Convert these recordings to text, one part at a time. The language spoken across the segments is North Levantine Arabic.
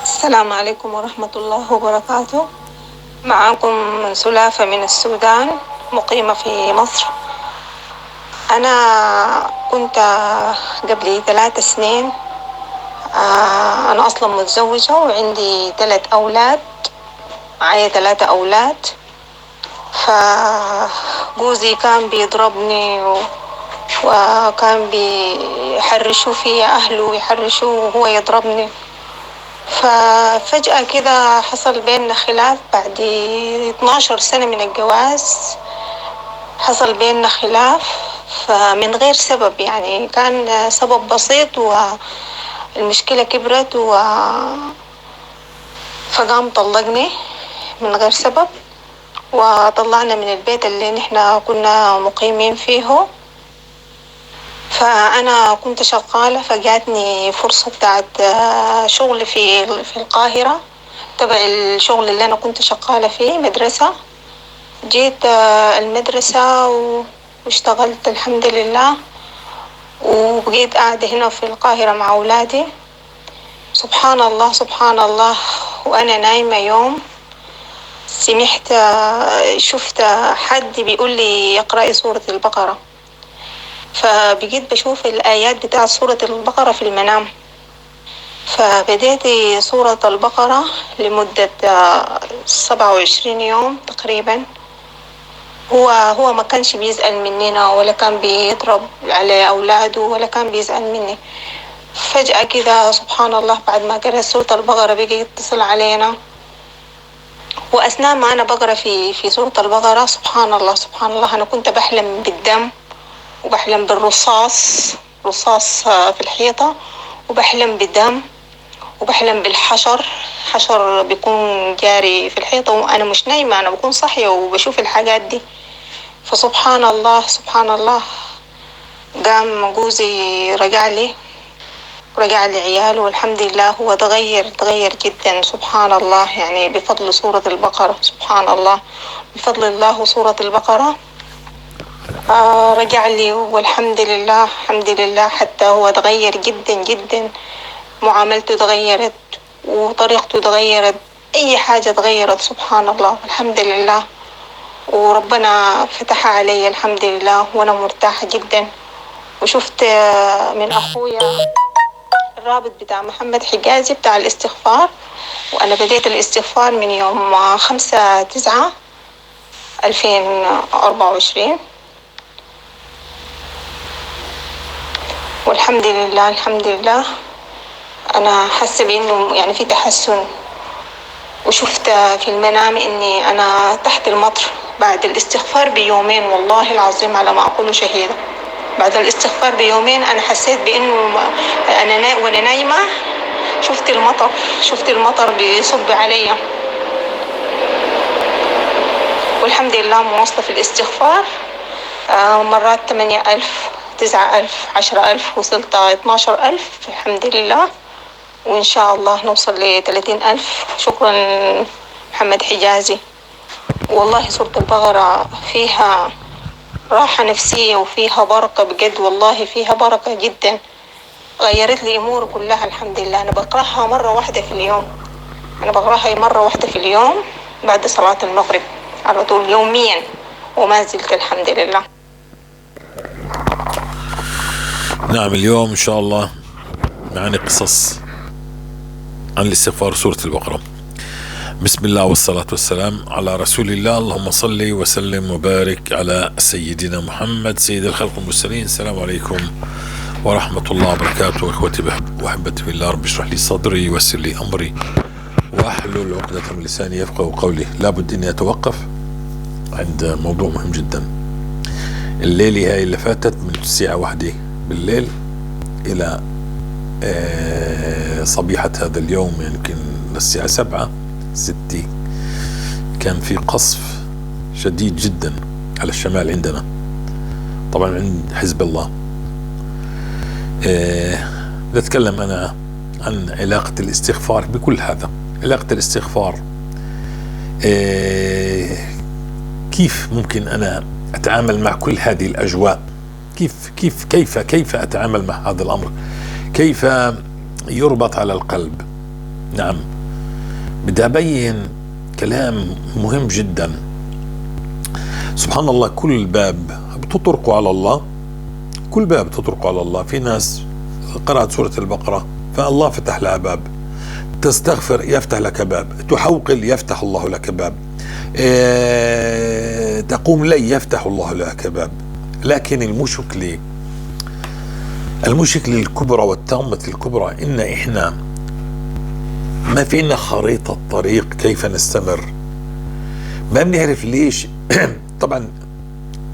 السلام عليكم ورحمة الله وبركاته. معكم سلافة من السودان، مقيمة في مصر. أنا كنت قبل 3 سنين، أنا أصلا متزوجة وعندي 3 أولاد، معايا 3 أولاد. فجوزي كان بيضربني وكان بيحرشوا في أهله ويحرشوه وهو يضربني. ففجأة كده حصل بيننا خلاف بعد 12 سنة من الجواز، حصل بيننا خلاف فمن غير سبب، يعني كان سبب بسيط والمشكلة كبرت فقام طلقني من غير سبب وطلعنا من البيت اللي نحن كنا مقيمين فيه. فأنا كنت شغالة، فجاتني فرصة بتاعت شغل في القاهرة تبع الشغل اللي أنا كنت شغالة فيه، مدرسة. جيت المدرسة واشتغلت الحمد لله، وبقيت قاعدة هنا في القاهرة مع أولادي. سبحان الله سبحان الله، وأنا نايمة يوم شفت حد بيقول لي اقرأي سورة البقرة، فبقيت بشوف الآيات بتاع سورة البقرة في المنام. فبديت سورة البقرة لمدة 27 يوم تقريبا. هو ما كانش بيسأل مننا ولا كان بيضرب على أولاده ولا كان بيسأل مني. فجأة كده سبحان الله بعد ما قرأ سورة البقرة بقي يتصل علينا، وأثناء ما أنا بقرأ في سورة البقرة سبحان الله سبحان الله أنا كنت بحلم بالدم وبحلم بالرصاص، رصاص في الحيطة، وبحلم بالدم وبحلم بالحشر، حشر بيكون جاري في الحيطة وأنا مش نايمة، أنا بكون صاحية وبشوف الحاجات دي. فسبحان الله سبحان الله قام جوزي رجع لي عياله والحمد لله. هو تغير جدا سبحان الله، بفضل سورة البقرة سبحان الله، بفضل الله وسورة البقرة. رجع لي والحمد لله الحمد لله. حتى هو تغير جدا جدا، معاملته تغيرت وطريقته تغيرت، أي حاجة تغيرت سبحان الله الحمد لله. وربنا فتح علي الحمد لله وأنا مرتاحة جدا. وشفت من أخويا الرابط بتاع محمد حجازي بتاع الاستغفار، وأنا بديت الاستغفار من يوم 5/9/2024، والحمد لله الحمد لله أنا حاسة بإنه في تحسن. وشفت في المنام إني أنا تحت المطر بعد الاستغفار بيومين، والله العظيم على ما أقول شهيدة، بعد الاستغفار بيومين أنا حسيت بإنه أنا وأنا نايمة شفت المطر، شفت المطر بيصب عليا. والحمد لله مواصلة في الاستغفار، مرات 8,000، 9,000، 10,000، وصلت 12,000 الحمد لله، وإن شاء الله نوصل ل30,000. شكرا محمد حجازي. والله سورة البقرة فيها راحة نفسية وفيها بركة بجد، والله فيها بركة جدا، غيرت لي أمور كلها الحمد لله. أنا بقرأها مرة واحدة في اليوم، أنا بقرأها مرة واحدة في اليوم بعد صلاة المغرب على طول يوميا، وما زلت الحمد لله. نعم، اليوم إن شاء الله معنا قصص عن الاستغفار سورة البقرة. بسم الله والصلاة والسلام على رسول الله، اللهم صل وسلم وبارك على سيدنا محمد سيد الخلق والمرسلين. السلام عليكم ورحمة الله وبركاته. إخوتي وأحبتي في الله، رب اشرح لي صدري ويسر لي أمري واحلل عقدة من لساني يفقهوا قولي. لابد إني أتوقف عند موضوع مهم جدا. الليلة هاي اللي فاتت من الساعة 1 بالليل إلى صبيحة هذا اليوم، يمكن للساعة 7 6، كان في قصف شديد جدا على الشمال عندنا، طبعا عند حزب الله. نتكلم أنا عن علاقة الاستغفار بكل هذا. علاقة الاستغفار، كيف ممكن أنا أتعامل مع كل هذه الأجواء؟ كيف أتعامل مع هذا الأمر؟ كيف يربط على القلب. نعم، بدي أبين كلام مهم جدا. سبحان الله، كل باب بتطرقه على الله، كل باب بتطرقه على الله. في ناس قرأت سورة البقرة فالله فتح لها باب، تستغفر يفتح لك باب، تحوقل يفتح الله لك باب، تقوم لي يفتح الله لك باب. لكن المشكلة الكبرى والتامة الكبرى إن إحنا ما فينا خريطة طريق كيف نستمر، ما بنعرف ليش. طبعا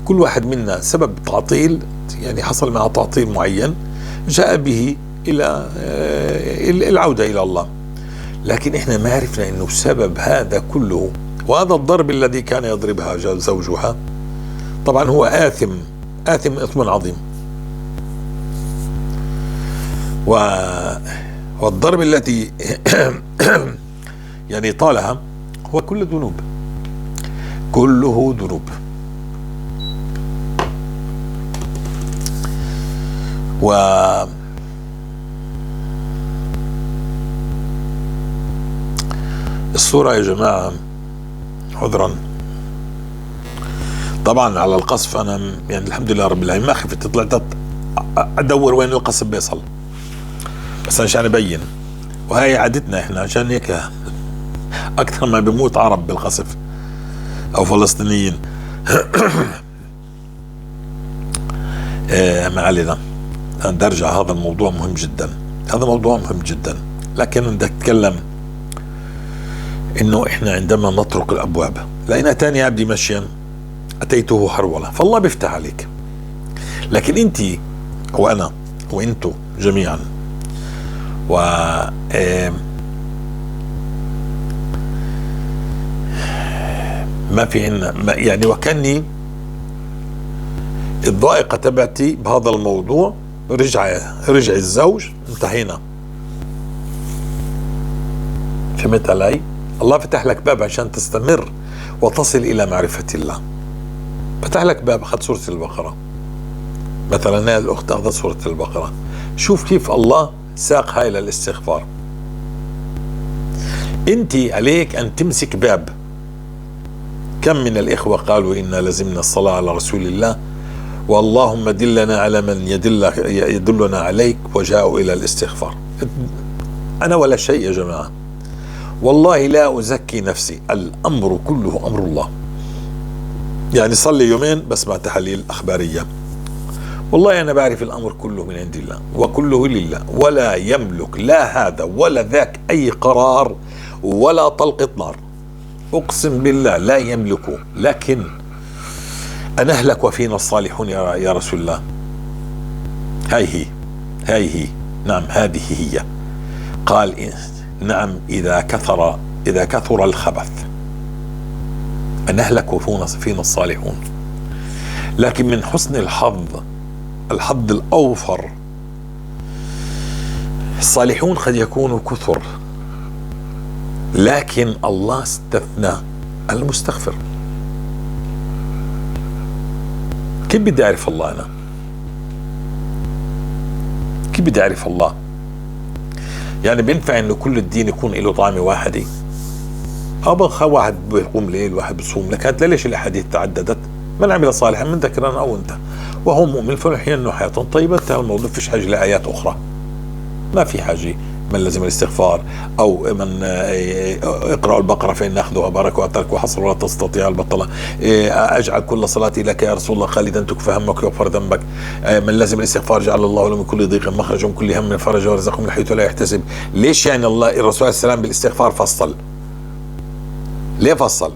كل واحد منا سبب تعطيل، يعني حصل معه تعطيل معين جاء به إلى العودة إلى الله، لكن إحنا ما عرفنا إنه سبب هذا كله، وهذا الضرب الذي كان يضربها زوجها طبعا هو آثم، آثم إثم عظيم، والضرب التي يعني طالها هو كل ذنوب، كله ذنوب. و الصورة يا جماعة عذرا طبعا على القصف، أنا يعني الحمد لله رب العالمين ما خفت، طلعت أدور وين القصف بيصل، بس عشان أبين، وهي عادتنا إحنا، عشان هيك أكثر ما بيموت عرب بالقصف أو فلسطينيين. ما علينا، أنا أرجع، هذا الموضوع مهم جدا، هذا موضوع مهم جدا. لكن بدك تتكلم إنه إحنا عندما نطرق الأبواب، لئن أتاني عبدي مشيا أتيته هرولة، فالله بيفتح عليك. لكن أنت وأنا وأنتو جميعا و ما في عنا يعني، وكأني الضائقة تبعتي بهذا الموضوع، رجع الزوج، انتهينا. فهمت علي؟ الله فتح لك باب عشان تستمر وتصل إلى معرفة الله. فتح لك باب، أخذ سورة البقرة مثلا، الأخت أخذت سورة البقرة، شوف كيف الله ساقها إلى الاستغفار. أنت عليك أن تمسك باب. كم من الإخوة قالوا إنا لزمنا الصلاة على رسول الله، واللهم دلنا على من يدلنا عليك، وجاءوا إلى الاستغفار. أنا ولا شيء يا جماعة، والله لا أزكي نفسي، الأمر كله أمر الله. يعني صلي يومين بس مع تحاليل أخبارية، والله أنا بعرف الأمر كله من عند الله وكله لله، ولا يملك لا هذا ولا ذاك أي قرار ولا طلقة نار، أقسم بالله لا يملكه. لكن أنهلك وفينا الصالحون يا رسول الله. هاي هي، هاي هي، نعم هذه هي. قال نعم إذا كثر الخبث أنهلك وفينا الصالحون. لكن من حسن الحظ، الحظ الأوفر، الصالحون قد يكونوا كثر، لكن الله استثنى المستغفر. كيف بدي أعرف الله أنا؟ كيف بدي أعرف الله؟ يعني بينفع إنه كل الدين يكون له طعم واحد؟ أبغى واحد بيقوم ليل، واحد بيصوم، لكن ليش الأحاديث تعددت؟ من عمل صالحا من ذكر أو أنثى وهو مؤمن فلنحيينه حياة طيبة. انتهى الموضوع، فيش حاجة لآيات أخرى، ما في حاجة. من لزم الاستغفار أو من اقرأوا البقرة فإن أخذها بركة وترك وحصر ولا تستطيع البطلة، أجعل كل صلاتي لك يا رسول الله خالدا تكفى همك ويغفر ذنبك، من لزم الاستغفار جعل الله له من كل ضيق مخرج ومن كل هم فرجا ورزقه من حيث لا يحتسب. ليش يعني الله الرسول عليه السلام بالاستغفار فصل؟ ليه فصل؟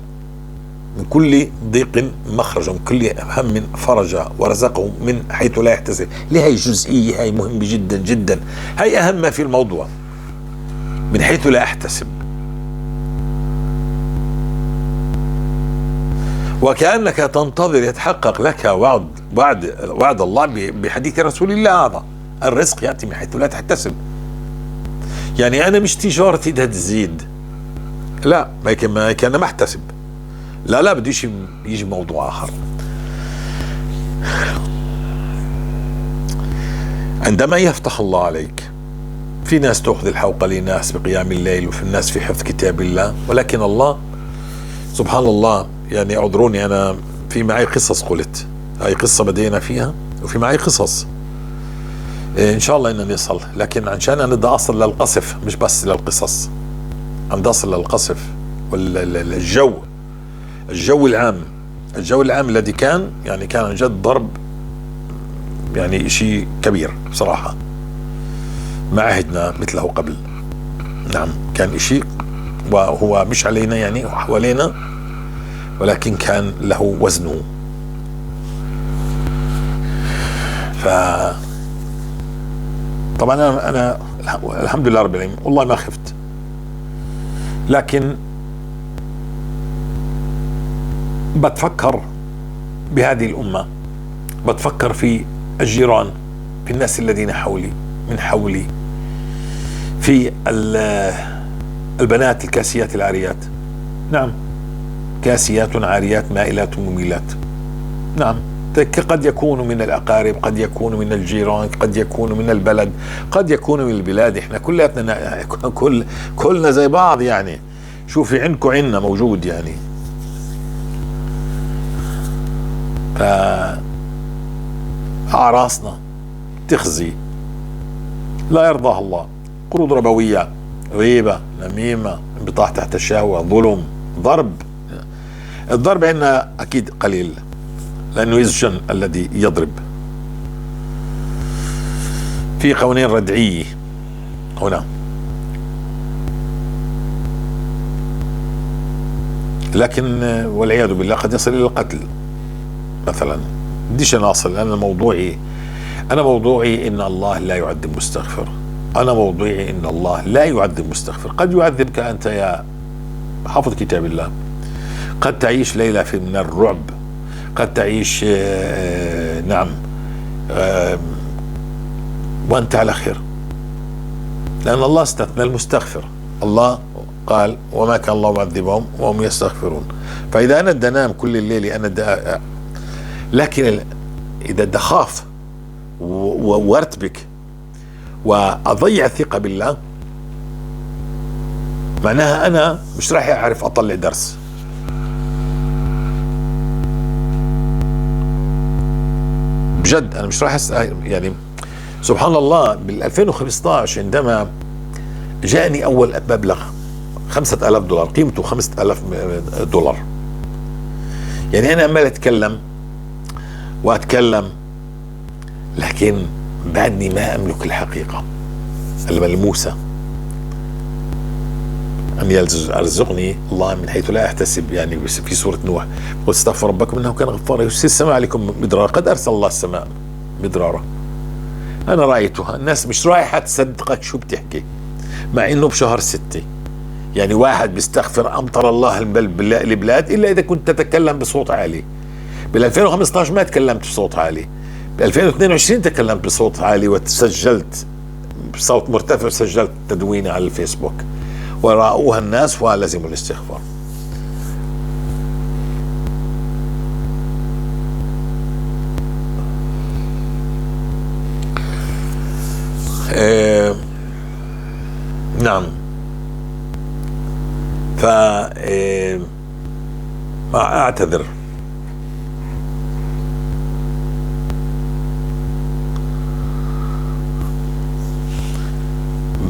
من كل ضيق مخرج ومن كل هم فرجا ورزقه من حيث لا يحتسب. ليه هاي جزئية؟ هاي مهمة جدا جدا، هاي أهم ما في الموضوع، من حيث لا أحتسب. وكأنك تنتظر يتحقق لك وعد الله بحديث رسول الله، هذا الرزق يأتي من حيث لا تحتسب. يعني أنا مش تجارتي ده تزيد، لا، ما كان ما احتسب، لا لا، بديش يجي موضوع آخر. عندما يفتح الله عليك في ناس تأخذ الحوقلة، ناس بقيام الليل، وفي الناس في حفظ كتاب الله، ولكن الله سبحان الله، يعني اعذروني أنا في معي قصص، قلت هاي قصة بدينا فيها وفي معي قصص إن شاء الله إننا نصل، لكن عشان أنا بدي أصل للقصف مش بس للقصص، أنا بدي أصل للقصف والجو، الجو العام، الجو العام الذي كان يعني كان عن جد ضرب، يعني شيء كبير بصراحة، ما عهدنا مثله قبل. نعم كان شيء وهو مش علينا يعني حوالينا، ولكن كان له وزنه. ف طبعا انا الحمد لله رب العالمين والله ما خفت، لكن بتفكر بهذه الأمة، بتفكر في الجيران، في الناس الذين حولي من حولي، في البنات الكاسيات العاريات. نعم كاسيات عاريات مائلات مميلات. نعم قد يكون من الأقارب، قد يكون من الجيران، قد يكون من البلد، قد يكون من البلاد. احنا كلياتنا كلنا زي بعض يعني، شوفي عندكم عنا موجود يعني. ف أعراسنا تخزي لا يرضاها الله، قروض ربوية، غيبة، نميمة، انبطاح تحت الشهوة، ظلم، ضرب. الضرب عندنا أكيد قليل لأنه يسجن الذي يضرب. في قوانين ردعية هنا، لكن والعياذ بالله قد يصل إلى القتل مثلا. بديش أنا أصل، أنا موضوعي إن الله لا يعذب مستغفر. أنا موضوعي إن الله لا يعذب مستغفر. قد يعذبك أنت يا حافظ كتاب الله، قد تعيش ليلة في من الرعب، قد تعيش نعم وأنت على خير، لأن الله استثنى المستغفر. الله قال وما كان الله معذبهم وهم يستغفرون. فإذا أنا بدي أنام كل الليل أنا بدي، لكن إذا بدي أخاف وارتبك وأضيع الثقة بالله، معناها أنا مش راح أعرف أطلع درس. بجد أنا مش راح يعني سبحان الله بال 2015 عندما جاءني أول مبلغ 5000 دولار، قيمته 5000 دولار، يعني أنا عمال أتكلم وأتكلم، لكن بعدني ما أملك الحقيقة الملموسة. أن يرزقني الله من حيث لا أحتسب، يعني في سورة نوح قل استغفر ربكم إنه كان غفارا يرسل السماء عليكم مدرارا، قد أرسل الله السماء مدرارا. أنا رأيتها، الناس مش رايحة تصدقك شو بتحكي، مع إنه بشهر 6 يعني واحد بيستغفر أمطر الله البلاد، إلا إذا كنت تتكلم بصوت عالي. بال 2015 ما تكلمت بصوت عالي، ب 2022 تكلمت بصوت عالي وسجلت بصوت مرتفع، سجلت تدوينة على الفيسبوك ورأوها الناس ولزموا الاستغفار. نعم ف أعتذر.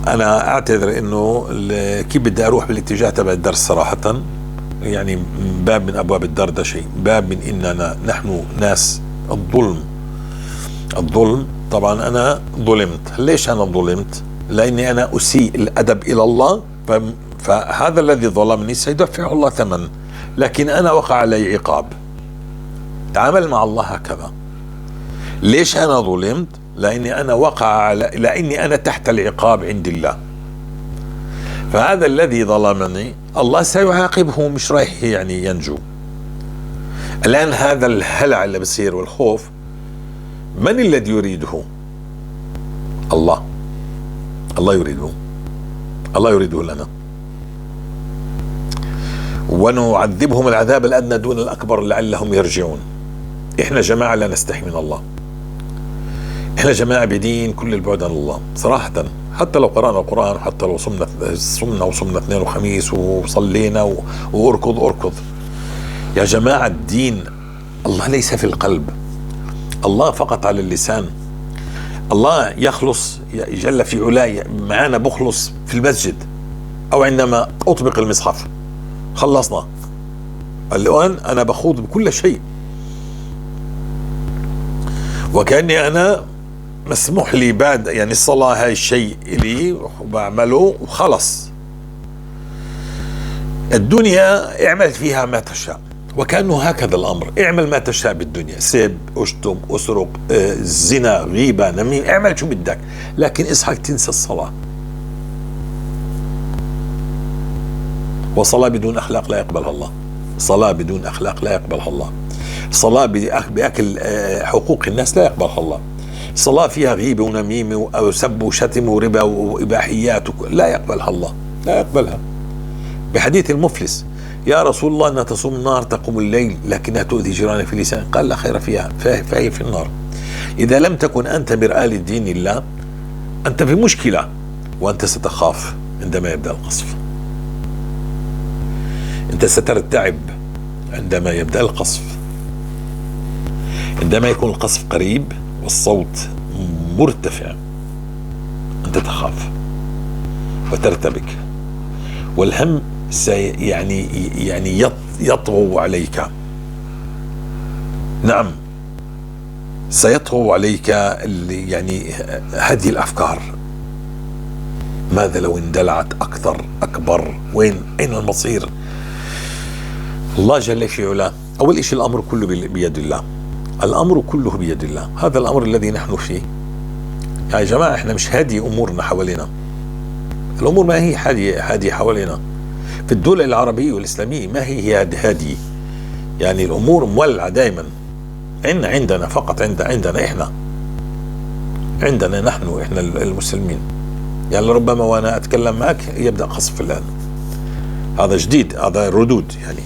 أنا أعتذر إنه كيف بدي أروح بالاتجاه تبع الدرس صراحة، يعني باب من أبواب الدردشة، باب من إننا نحن ناس الظلم. الظلم طبعا أنا ظلمت. ليش أنا ظلمت؟ لأني أنا أسيء الأدب إلى الله، فهذا الذي ظلمني سيدفعه الله ثمن، لكن أنا وقع علي عقاب. تعامل مع الله هكذا. ليش أنا ظلمت؟ لأني أنا وقع على، لأني أنا تحت العقاب عند الله. فهذا الذي ظلمني الله سيعاقبه، مش رايح يعني ينجو. الآن هذا الهلع اللي بصير والخوف، من الذي يريده؟ الله. الله يريده، الله يريده لنا. ونعذبهم العذاب الأدنى دون الأكبر لعلهم يرجعون. إحنا جماعة لا نستحي من الله، إحنا جماعة بدين كل البعد عن الله صراحة. حتى لو قرأنا القرآن، وحتى لو صمنا وصمنا اثنين وخميس وصلينا واركض اركض. يا جماعة الدين الله ليس في القلب، الله فقط على اللسان. الله يخلص جل في علاه معانا، بخلص في المسجد أو عندما أطبق المصحف، خلصنا. الآن أنا بخوض بكل شيء، وكأني أنا مسموح لي بعد، يعني الصلاة هاي الشيء إلي وبعمله وخلص. الدنيا اعمل فيها ما تشاء، وكأنه هكذا الأمر، اعمل ما تشاء بالدنيا، سب، اشتم، اسرق، زنا، غيبة، نميم، اعمل شو بدك، لكن اصحك تنسى الصلاة. وصلاة بدون أخلاق لا يقبلها الله، صلاة بدون أخلاق لا يقبلها الله، صلاة بأكل حقوق الناس لا يقبلها الله، صلاة فيها غيبة ونميمة وسب وشتم وربا وإباحيات لا يقبلها الله، لا يقبلها. بحديث المفلس، يا رسول الله أنها تصوم النار تقوم الليل لكنها تؤذي جيرانها في لسان، قال لا خير فيها فهي في النار. إذا لم تكن أنت مرآة لدين الله أنت في مشكلة، وأنت ستخاف عندما يبدأ القصف، أنت سترتعب عندما يبدأ القصف، عندما يكون القصف قريب والصوت مرتفع أنت تخاف وترتبك، والهم يعني يطغو عليك. نعم سيطغو عليك يعني هذه الأفكار، ماذا لو اندلعت أكثر أكبر، وين أين المصير؟ الله جل في علاه. أول شيء الأمر كله بيد الله، الأمر كله بيد الله. هذا الأمر الذي نحن فيه يا جماعة، احنا مش هادي أمورنا حوالينا، الأمور ما هي هادية حوالينا في الدول العربية والإسلامية، ما هي هادية، يعني الأمور مولعة دائما. عندنا فقط عندنا إحنا، عندنا نحن إحنا المسلمين. يعني ربما وأنا أتكلم معك يبدأ قصف الآن، هذا جديد، هذا ردود يعني.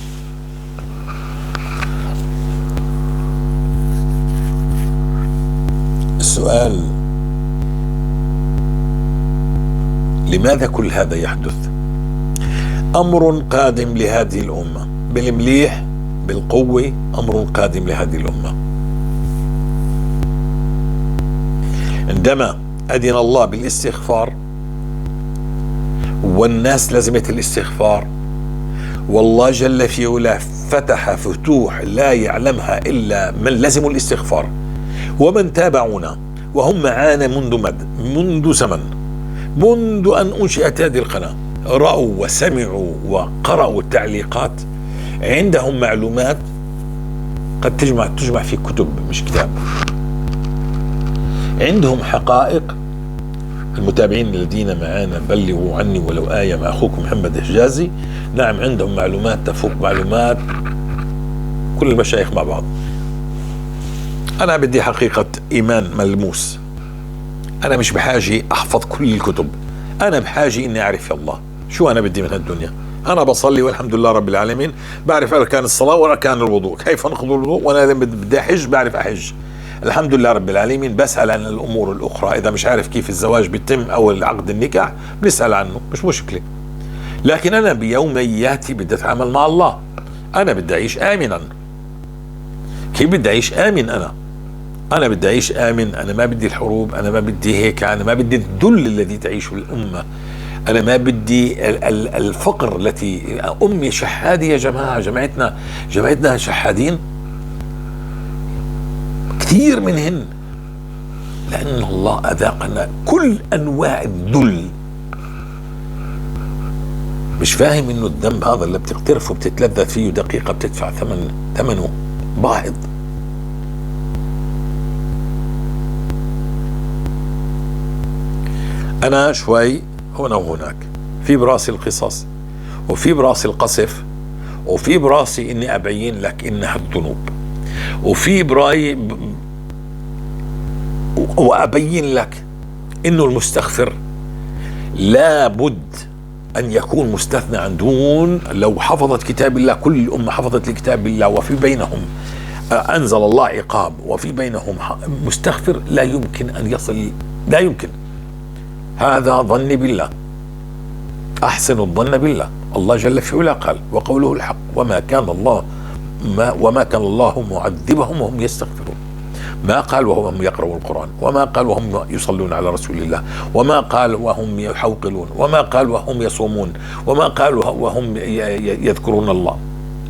السؤال لماذا كل هذا يحدث؟ أمر قادم لهذه الأمة بالمليح بالقوة، أمر قادم لهذه الأمة. عندما أذن الله بالاستغفار والناس لزمت الاستغفار، والله جل في علاه فتح فتوح لا يعلمها إلا من لزموا الاستغفار ومن تابعونا وهم معانا منذ زمن، منذ أن أنشئت هذه القناة، رأوا وسمعوا وقرأوا التعليقات، عندهم معلومات قد تجمع في كتب مش كتاب، عندهم حقائق. المتابعين الذين معانا بلغوا عني ولو آية مع أخوكم محمد حجازي، نعم عندهم معلومات تفوق معلومات كل المشايخ مع بعض. أنا بدي حقيقة إيمان ملموس، أنا مش بحاجة أحفظ كل الكتب، أنا بحاجة إني أعرف الله. شو أنا بدي من هالدنيا؟ أنا بصلي والحمد لله رب العالمين، بعرف أركان الصلاة وأركان الوضوء، كيف أنقض الوضوء، وأنا لما بدي أحج بعرف أحج، الحمد لله رب العالمين. بسأل عن الأمور الأخرى، إذا مش عارف كيف الزواج بيتم أو العقد النكاح بنسأل عنه، مش مشكلة. لكن أنا بيومياتي بدي أتعامل مع الله، أنا بدي أعيش آمنا. كيف بدي أعيش آمن أنا؟ أنا بدي أعيش آمن، أنا ما بدي الحروب، أنا ما بدي هيك، أنا ما بدي الذل الذي تعيشه الأمة، أنا ما بدي الفقر التي أمي شحادة يا جماعة، جماعتنا شحادين كثير منهن، لأن الله أذاقنا كل أنواع الذل. مش فاهم إنه الذنب هذا اللي بتقترفه بتتلذذ فيه دقيقة بتدفع ثمنه باهظ. أنا شوي هنا وهناك، في براسي القصص وفي براسي القصف وفي براسي إني أبين لك إنها الذنوب، وفي برأيي وأبين لك إنه المستغفر لابد أن يكون مستثنى عن دون. لو حفظت كتاب الله، كل الأمة حفظت لكتاب الله وفي بينهم أنزل الله عقاب وفي بينهم مستغفر، لا يمكن أن يصل، لا يمكن. هذا ظني بالله، أحسن الظن بالله. الله جل في علاه قال وقوله الحق وما كان الله وما كان الله معذبهم وهم يستغفرون. ما قال وهم يقرؤون القرآن، وما قال وهم يصلون على رسول الله، وما قال وهم يحوقلون، وما قال وهم يصومون، وما قال وهم يذكرون الله.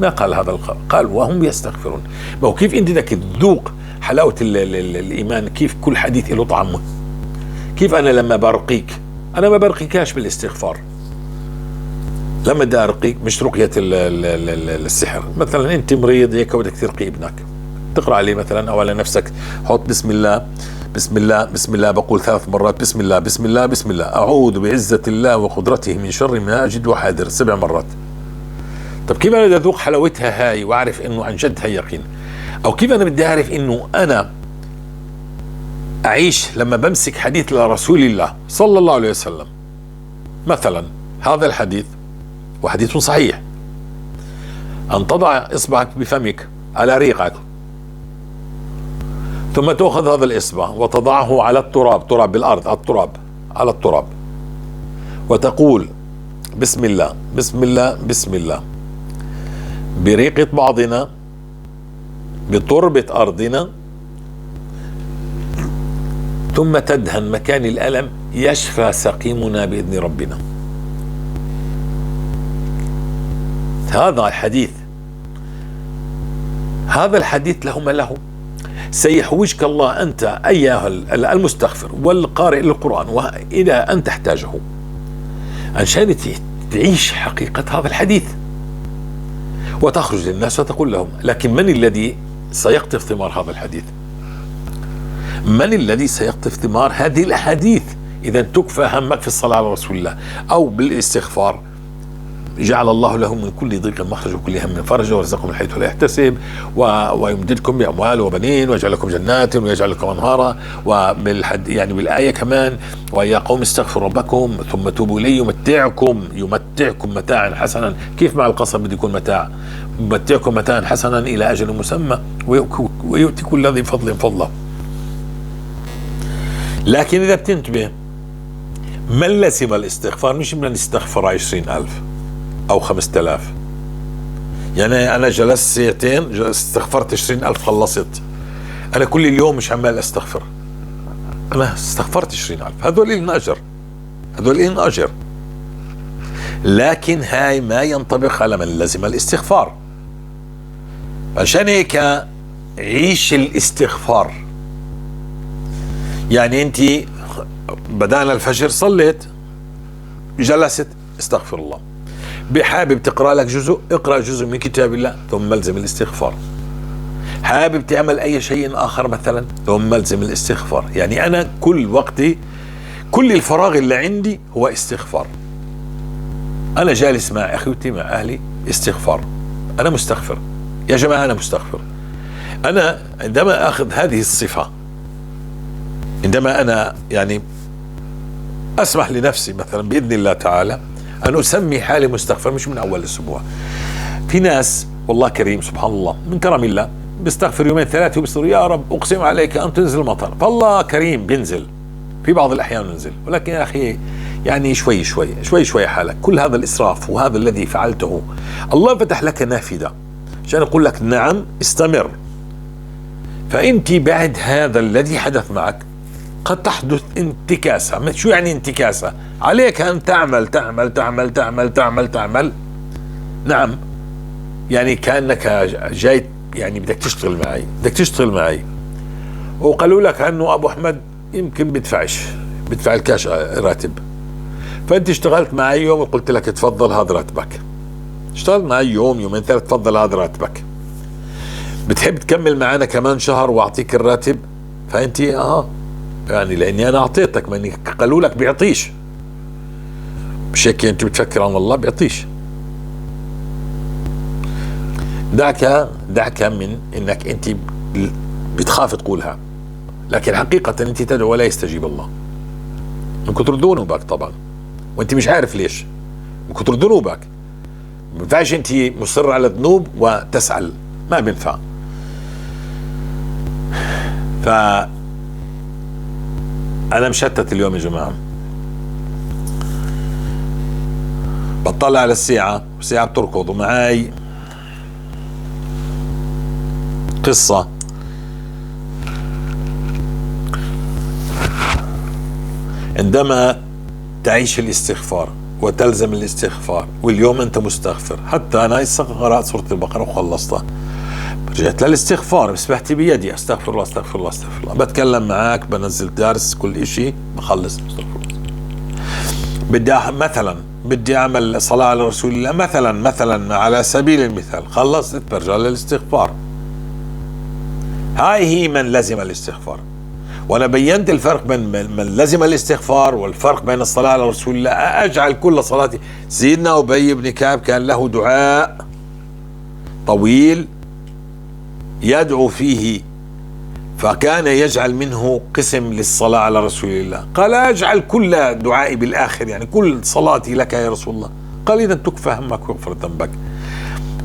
ما قال هذا القول، قال وهم يستغفرون. ما هو كيف انت بدك تذوق حلاوة الإيمان؟ كيف كل حديث له طعم؟ كيف أنا لما برقيك، أنا ما برقيكاش بالاستغفار. لما بدي أرقيك مش رقية السحر، مثلا أنت مريض هيك وبدك ترقي ابنك، تقرأ عليه مثلا أو على نفسك، حط بسم الله بسم الله بسم الله، بقول 3 مرات بسم الله بسم الله بسم الله، أعوذ بعزة الله وقدرته من شر ما أجد وحاذر، 7 مرات. طب كيف أنا بدي أذوق حلاوتها هاي وأعرف إنه عن جد هي يقين؟ أو كيف أنا بدي أعرف إنه أنا أعيش لما بمسك حديث لرسول الله صلى الله عليه وسلم مثلا؟ هذا الحديث وحديث صحيح، أن تضع إصبعك بفمك على ريقك ثم تأخذ هذا الإصبع وتضعه على التراب، تراب بالأرض، التراب، على التراب، وتقول بسم الله بسم الله بسم الله، بريقة بعضنا بتربة أرضنا، ثم تدهن مكان الألم، يشفى سقيمنا بإذن ربنا. هذا الحديث، هذا الحديث له ما له. سيحوجك الله أنت أيها المستغفر والقارئ للقرآن وإلى أن تحتاجه عشان تعيش حقيقة هذا الحديث وتخرج للناس وتقول لهم. لكن من الذي سيقطف ثمار هذا الحديث؟ من الذي سيقطف ثمار هذه الأحاديث؟ إذا تكفى همك في الصلاة على رسول الله أو بالاستغفار. جعل الله له من كل ضيق مخرج وكل هم فرجا ورزقكم من حيث لا يحتسب ويمددكم بأموال وبنين ويجعل لكم جنات ويجعل لكم أنهارا. وبالحد يعني بالآية كمان، ويا قوم استغفروا ربكم ثم توبوا إليه يمتعكم متاعا حسنا. كيف مع القسم بده يكون متاع؟ يمتعكم متاعا حسنا إلى أجل مسمى ويؤتي كل ذي فضل فضله. لكن إذا بتنتبه، من لزم الاستغفار مش من استغفر 20,000 أو 5,000. يعني أنا جلست ساعتين استغفرت 20,000 خلصت. أنا كل اليوم مش عمال أستغفر، أنا استغفرت 20,000، هذول إلهم أجر، هذول إلهم أجر. لكن هاي ما ينطبق على من لزم الاستغفار. عشان هيك عيش الاستغفار. يعني أنت بدأنا الفجر، صليت، جلست، استغفر الله. بحابب تقرأ لك جزء، اقرأ جزء من كتاب الله ثم الزم الاستغفار. حابب تعمل أي شيء آخر مثلا ثم الزم الاستغفار. يعني أنا كل وقتي، كل الفراغ اللي عندي هو استغفار. أنا جالس مع أخوتي مع أهلي استغفار، أنا مستغفر يا جماعة، أنا مستغفر. أنا عندما أخذ هذه الصفة، عندما أنا يعني أسمح لنفسي مثلا بإذن الله تعالى أن أسمي حالي مستغفر، مش من أول أسبوع. في ناس والله كريم سبحان الله من كرم الله بيستغفر يومين 3 وبيصير يا رب أقسم عليك أن تنزل المطر، فالله كريم بينزل في بعض الأحيان ينزل. ولكن يا أخي يعني شوي شوي شوي شوي حالك. كل هذا الإسراف وهذا الذي فعلته، الله فتح لك نافذة عشان يقول لك نعم استمر. فأنت بعد هذا الذي حدث معك قد تحدث انتكاسة. شو يعني انتكاسة؟ عليك أن تعمل تعمل تعمل تعمل تعمل تعمل. نعم، يعني كأنك جاي يعني بدك تشتغل معي، بدك تشتغل معي، وقالوا لك أنه أبو أحمد يمكن بدفعش، بدفع الكاش راتب. فأنت اشتغلت معي يوم وقلت لك تفضل هذا راتبك. اشتغلت معي يوم يومين 3، تفضل هذا راتبك. بتحب تكمل معنا كمان شهر وأعطيك الراتب؟ فأنت يعني لاني انا اعطيتك، ما اني قالوا لك بيعطيش. مش هيك انت بتفكر عن الله بيعطيش. دعك من انك انت بتخاف تقولها، لكن حقيقة انت تدعو ولا يستجيب الله من كثر ذنوبك طبعا، وانت مش عارف ليش، من كثر ذنوبك. ما بينفعش انت مصر على الذنوب وتسأل، ما بينفع. ف أنا مشتت اليوم يا جماعة. بطلع على الساعة والساعة بتركض، ومعاي قصة. عندما تعيش الاستغفار وتلزم الاستغفار، واليوم أنت مستغفر، حتى أنا هسه قرأت سورة البقرة وخلصتها، رجعت للاستغفار، مسبحتي بيدي، استغفر الله استغفر الله استغفر الله، بتكلم معاك، بنزل درس، كل إشي بخلص، استغفر الله. بدي مثلا بدي أعمل صلاة على رسول الله مثلا على سبيل المثال، خلصت برجع للاستغفار. هاي هي من لزم الاستغفار. وأنا بينت الفرق بين من لزم الاستغفار والفرق بين الصلاة على رسول الله. أجعل كل صلاتي. سيدنا أبي بن كعب كان له دعاء طويل يدعو فيه، فكان يجعل منه قسم للصلاة على رسول الله. قال أجعل كل دعائي بالآخر، يعني كل صلاتي لك يا رسول الله. قال إذا تكفى همك ويغفر ذنبك.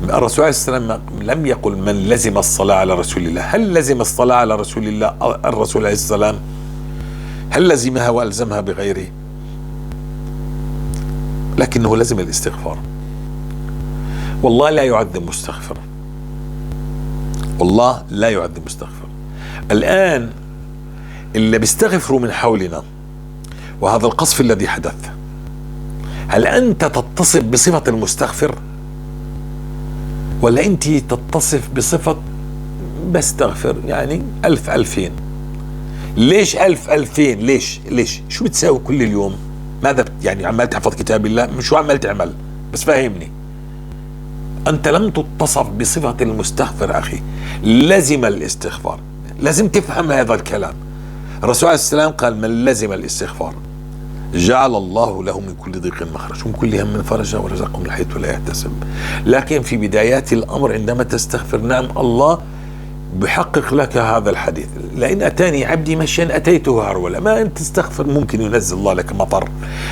الرسول عليه الصلاة والسلام لم يقل من لزم الصلاة على رسول الله. هل لزم الصلاة على رسول الله الرسول عليه السلام؟ هل لزمها وألزمها بغيره؟ لكنه لزم الاستغفار. والله لا يعذب مستغفر، والله لا يعذب مستغفر. الآن اللي بيستغفروا من حولنا وهذا القصف الذي حدث، هل أنت تتصف بصفة المستغفر ولا أنت تتصف بصفة بستغفر يعني 1000 2000؟ ليش 1000 2000؟ ليش شو بتساوي كل اليوم؟ ماذا يعني عمال تحفظ كتاب الله؟ شو عمال تعمل؟ بس فهمني. أنت لم تتصف بصفة المستغفر أخي. لزم الاستغفار، لازم تفهم هذا الكلام. الرسول عليه السلام قال من لزم الاستغفار جعل الله له من كل ضيق مخرج ومن كل هم فرجا ورزقه من حيث لا يحتسب. لكن في بدايات الأمر عندما تستغفر، نعم الله بحقق لك هذا الحديث، لئن أتاني عبدي مشيا أتيته هرولا. ما أنت تستغفر ممكن ينزل الله لك مطر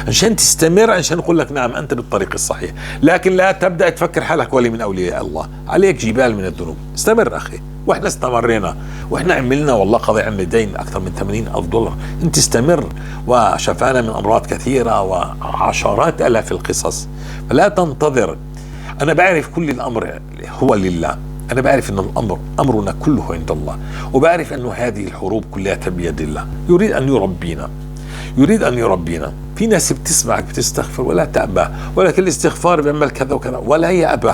عشان تستمر، عشان يقول لك نعم أنت بالطريق الصحيح. لكن لا تبدأ تفكر حالك ولي من أولياء الله، عليك جبال من الذنوب. استمر أخي، وإحنا استمرينا وإحنا عملنا والله قضي عنا دين أكثر من 80,000 دولار. أنت استمر، وشفانا من أمراض كثيرة وعشرات آلاف القصص. فلا تنتظر. أنا بعرف كل الأمر هو لله، أنا بعرف أن الأمر أمرنا كله عند الله، وبعرف أنه هذه الحروب كلها بيد الله. يريد أن يربينا، يريد أن يربينا. في ناس بتسمعك بتستغفر ولا تأبى، ولكن الاستغفار بيعمل كذا وكذا ولا يأبى.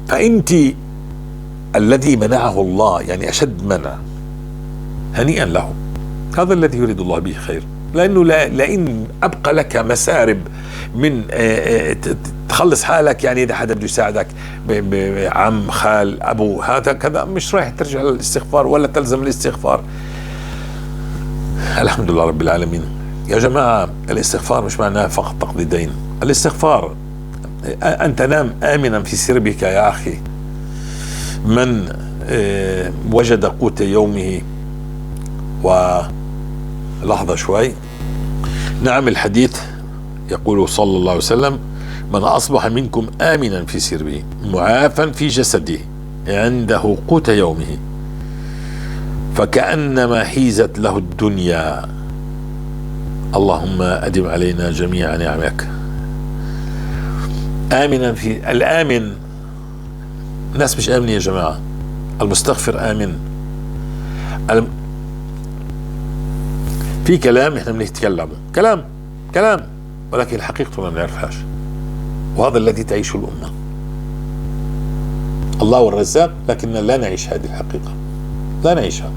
فأنت الذي منعه الله يعني أشد منع، هنيئا له، هذا الذي يريد الله به خير. لأنه لئن أبقى لك مسارب من تخلص حالك، يعني إذا حدا بده يساعدك عم خال أبو هذا كذا، مش رايح ترجع للاستغفار ولا تلزم الاستغفار. الحمد لله رب العالمين. يا جماعة الاستغفار مش معناه فقط تقضي دين. الاستغفار أن تنام آمنا في سربك يا أخي. من وجد قوت يومه ولحظة شوي. نعم الحديث يقول صلى الله عليه وسلم من أصبح منكم آمنا في سربه معافا في جسده عنده قوت يومه فكأنما حيزت له الدنيا. اللهم أدم علينا جميع نعمك. آمنا في الآمن، الناس مش آمنة يا جماعة، المستغفر آمن. في كلام احنا بنتكلمه كلام كلام، ولكن حقيقته ما بنعرفهاش، وهذا الذي تعيشه الأمة. الله والرزاق، لكننا لا نعيش هذه الحقيقة، لا نعيشها.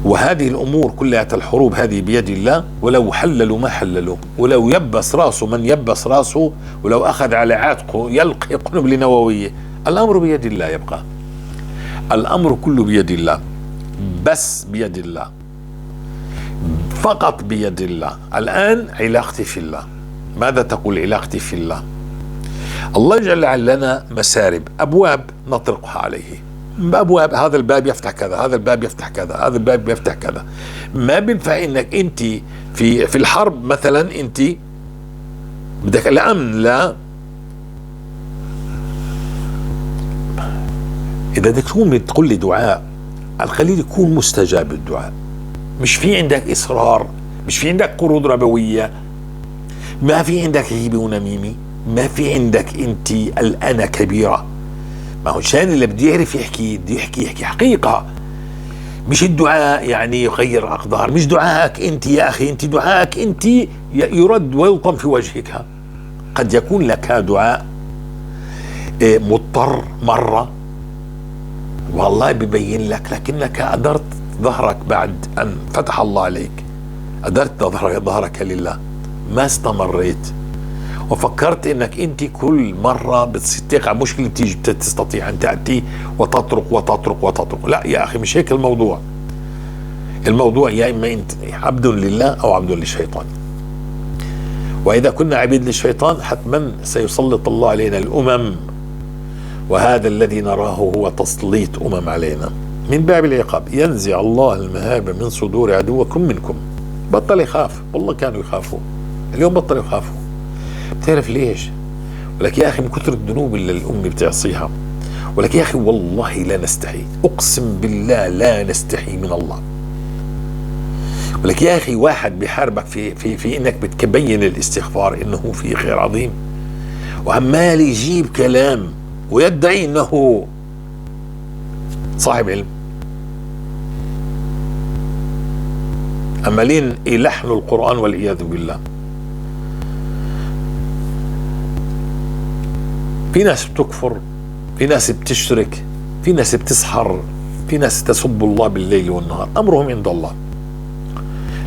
وهذه الأمور كلها الحروب هذه بيد الله، ولو حللوا ما حللوا، ولو يبس راسه من يبس راسه، ولو أخذ على عاتقه يلقي قنبلة نووية، الأمر بيد الله. يبقى الأمر كله بيد الله، بس بيد الله، فقط بيد الله. الآن علاقتي في الله، ماذا تقول علاقتي في الله؟ الله يجعل لنا مسارب، أبواب نطرقها عليه، أبواب. هذا الباب يفتح كذا، هذا الباب يفتح كذا، هذا الباب يفتح كذا. ما بينفع انك انت في الحرب مثلا، انت بدك الامن، لا، اذا بدك تكون تقول لي دعاء الخليل يكون مستجاب الدعاء. مش في عندك اصرار، مش في عندك قروض ربويه، ما في عندك غيبه ونميمه. ما في عندك انت الأنا كبيرة. ما هو شان اللي بده يعرف يحكي بده يحكي حقيقة، مش الدعاء يعني يغير أقدار، مش دعائك انت يا أخي، انت دعائك انت يرد ويلطم في وجهك. قد يكون لك دعاء مضطر مرة والله ببين لك، لكنك أدرت ظهرك بعد أن فتح الله عليك، أدرت ظهرك لله، ما استمريت وفكرت انك انت كل مرة بتقع مشكلة تيجي تستطيع ان تأتي وتطرق وتطرق وتطرق. لا يا اخي، مش هيك الموضوع. الموضوع يا اما انت عبد لله او عبد للشيطان، واذا كنا عبيد للشيطان حتما سيسلط الله علينا الامم، وهذا الذي نراه هو تسليط امم علينا من باب العقاب. ينزع الله المهابة من صدور عدوكم منكم. بطل يخاف، والله كانوا يخافوا، اليوم بطلوا يخافوا. بتعرف ليش؟ ولك يا أخي من كثر الذنوب اللي الأمة بتعصيها. ولك يا أخي والله لا نستحي، أقسم بالله لا نستحي من الله. ولك يا أخي واحد بيحاربك في في في إنك بتبين الاستغفار إنه في خير عظيم، وعمال يجيب كلام ويدعي إنه صاحب علم، عمالين يلحنوا القرآن والعياذ بالله. في ناس بتكفر، في ناس بتشرك، في ناس بتسحر، في ناس تسب الله بالليل والنهار. أمرهم عند الله،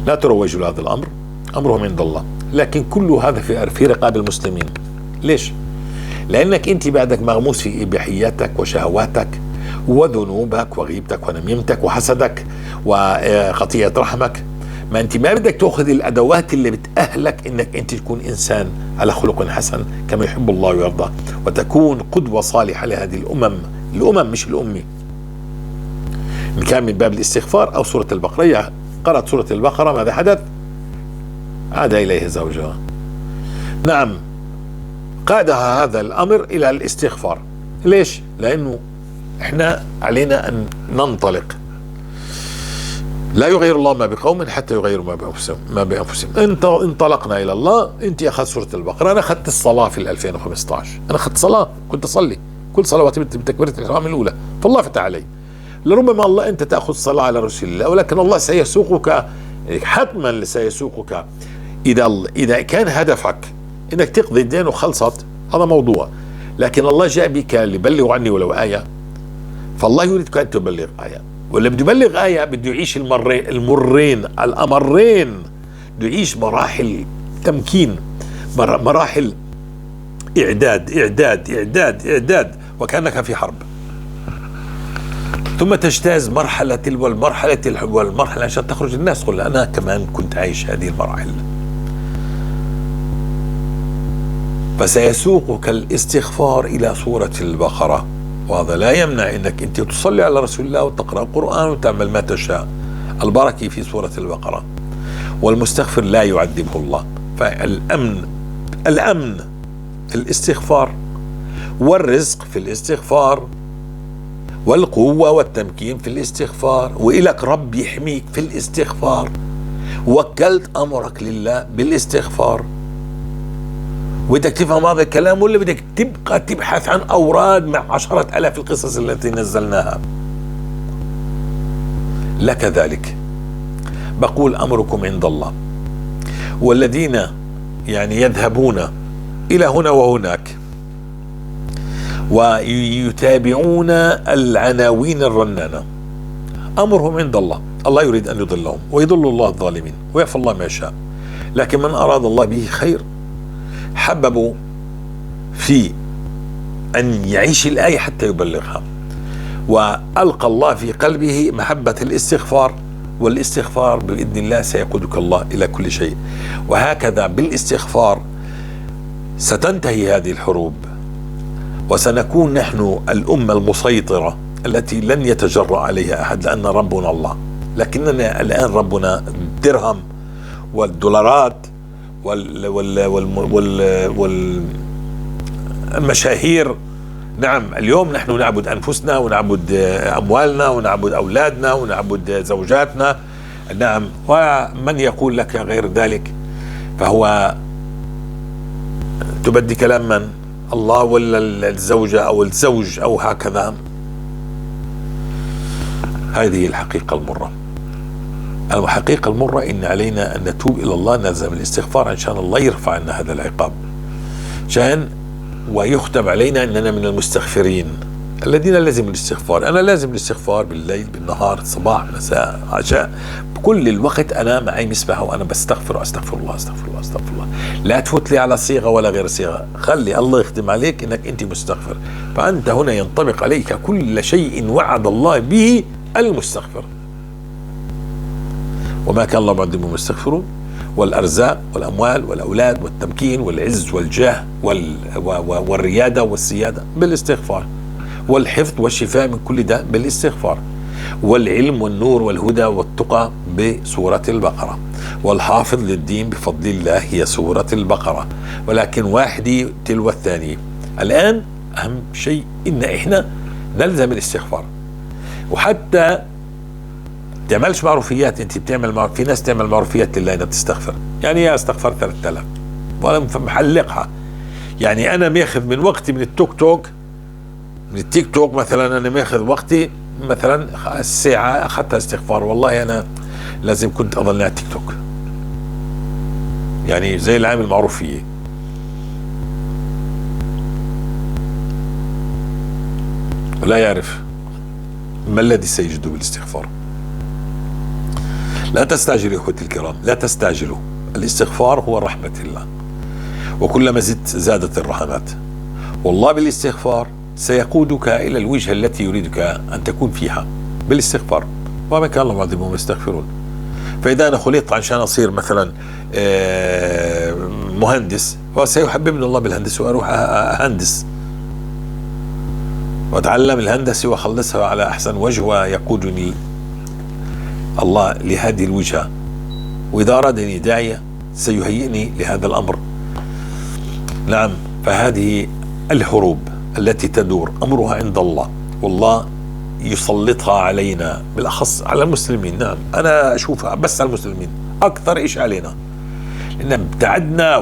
لا تروجوا لهذا الأمر، أمرهم عند الله. لكن كل هذا في رقاب المسلمين. ليش؟ لأنك أنت بعدك مغموس في إباحياتك وشهواتك وذنوبك وغيبتك ونميمتك وحسدك وخطيئة رحمك. ما أنت ما بدك تأخذ الأدوات اللي بتأهلك أنك أنت تكون إنسان على خلق حسن كما يحب الله ويرضى، وتكون قدوة صالحة لهذه الأمم، الأمم مش الأمي. إن كان من باب الاستغفار أو سورة البقرة، قرأت سورة البقرة ماذا حدث؟ عاد إليه زوجها. نعم، قادها هذا الأمر إلى الاستغفار. ليش؟ لأنه إحنا علينا أن ننطلق. لا يغير الله ما بقوم حتى يغيروا ما بأنفسهم. انت انطلقنا إلى الله. انت أخذت سورة البقرة، أنا أخذت الصلاة في 2015، أنا أخذت صلاة، كنت أصلي كل صلواتي بتكبيرة الإحرام الأولى، فالله فتح علي. لربما الله أنت تأخذ صلاة على رسول الله، ولكن الله سيسوقك حتما، سيسوقك. إذا كان هدفك إنك تقضي الدين وخلصت، هذا موضوع. لكن الله جاء بك لبلغوا عني ولو آية، فالله يريدك أن تبلغ آية. واللي بده يبلغ آية بده يعيش المرين الأمرين، بده يعيش مراحل تمكين، مراحل إعداد إعداد إعداد إعداد، وكأنك في حرب. ثم تجتاز مرحلة تلو المرحلة تلو المرحلة عشان تخرج الناس تقول أنا كمان كنت عايش هذه المراحل. فسيسوقك الاستغفار إلى سورة البقرة، وهذا لا يمنع أنك أنت تصلي على رسول الله وتقرأ القرآن وتعمل ما تشاء. البركة في سورة البقرة، والمستغفر لا يعذبه الله. فالأمن، الأمن في الاستغفار، والرزق في الاستغفار، والقوة والتمكين في الاستغفار، وإلك رب يحميك في الاستغفار، وكلت أمرك لله بالاستغفار. وبدك تفهم هذا الكلام ولا بدك تبقى تبحث عن أوراد مع 10,000 القصص التي نزلناها؟ لك ذلك. بقول أمركم عند الله. والذين يعني يذهبون إلى هنا وهناك ويتابعون العناوين الرنانة، أمرهم عند الله. الله يريد أن يضلهم، ويضل الله الظالمين ويعفو الله ما يشاء. لكن من أراد الله به خير حببوا في أن يعيش الآية حتى يبلغها، وألقى الله في قلبه محبة الاستغفار، والاستغفار بإذن الله سيقودك الله إلى كل شيء. وهكذا بالاستغفار ستنتهي هذه الحروب، وسنكون نحن الأمة المسيطرة التي لن يتجرأ عليها أحد، لأن ربنا الله. لكننا الآن ربنا الدرهم والدولارات والمشاهير. نعم، اليوم نحن نعبد أنفسنا ونعبد أموالنا ونعبد أولادنا ونعبد زوجاتنا. نعم، ومن يقول لك غير ذلك فهو تبدي كلام من؟ الله ولا الزوجة أو الزوج أو هكذا؟ هذه الحقيقة المرة. الحقيقة المرة إن علينا أن نتوب إلى الله، نلزم الاستغفار عشان الله يرفع عنا هذا العقاب، عشان ويختم علينا أننا من المستغفرين الذين لازم الاستغفار. أنا لازم الاستغفار بالليل بالنهار صباح مساء عشاء، بكل الوقت أنا معي مسبحة وأنا بستغفر، أستغفر الله أستغفر الله أستغفر الله. لا تفوت لي على صيغة ولا غير صيغة، خلي الله يختم عليك إنك أنت مستغفر. فأنت هنا ينطبق عليك كل شيء وعد الله به المستغفر. وما كان الله معذبهم يستغفرون، والأرزاق والأموال والأولاد والتمكين والعز والجاه والريادة والسيادة بالاستغفار، والحفظ والشفاء من كل داء بالاستغفار، والعلم والنور والهدى والتقى بسورة البقرة، والحافظ للدين بفضل الله هي سورة البقرة، ولكن واحدة تلو الثانية. الآن أهم شيء إن إحنا نلزم الاستغفار، وحتى تعملش معروفيات. انت بتعمل معروف، في ناس تعمل معروفيات لله انها بتستغفر، يعني يا استغفر 3000 وانا محلقها، يعني انا ماخذ من وقتي من التوك توك، من التيك توك مثلا، انا ماخذ وقتي مثلا الساعة اخذتها استغفار، والله انا لازم كنت اضل على التيك توك، يعني زي العامل المعروفية. ولا يعرف ما الذي سيجده بالاستغفار. لا تستعجلوا اخوتي الكرام، لا تستعجلوا، الاستغفار هو رحمة الله، وكلما زدت زادت الرحمات. والله بالاستغفار سيقودك إلى الوجهة التي يريدك أن تكون فيها بالاستغفار. وما كان الله معذبهم يستغفرون. فإذا أنا خلقت عشان أصير مثلا مهندس، فسيحببني الله بالهندسة وأروح أهندس وأتعلم الهندسة وأخلصها على أحسن وجه، ويقودني الله لهذه الوجهة. وإذا أرادني داعية سيهيئني لهذا الأمر. نعم، فهذه الحروب التي تدور أمرها عند الله، والله يسلطها علينا، بالأخص على المسلمين. نعم، أنا أشوفها بس على المسلمين أكثر إيش علينا، لأن ابتعدنا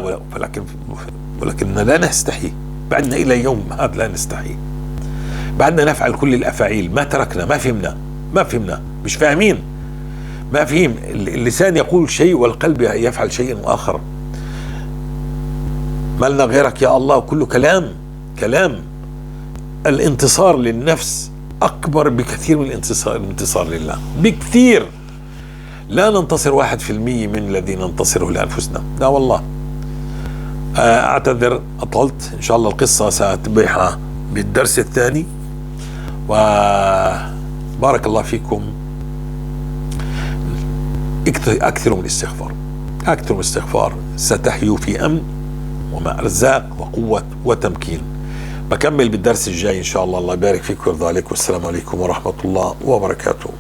ولكننا لا نستحي، بعدنا إلى يوم هذا لا نستحي، بعدنا نفعل كل الأفاعيل، ما تركنا، ما فهمنا، ما فهمنا، مش فاهمين، ما فهم. اللسان يقول شيء والقلب يفعل شيء آخر. ما لنا غيرك يا الله، كله كلام كلام. الانتصار للنفس أكبر بكثير من الانتصار لله بكثير. لا ننتصر 1% من الذي ننتصره لأنفسنا، لا والله. أعتذر أطلت، إن شاء الله القصة سأتبعها بالدرس الثاني. وبارك الله فيكم. أكثروا من الاستغفار، أكثروا من الاستغفار، ستحيوا في أمن ومع أرزاق وقوة وتمكين. بكمل بالدرس الجاي إن شاء الله. الله يبارك فيك ويرضى عليك، والسلام عليكم ورحمة الله وبركاته.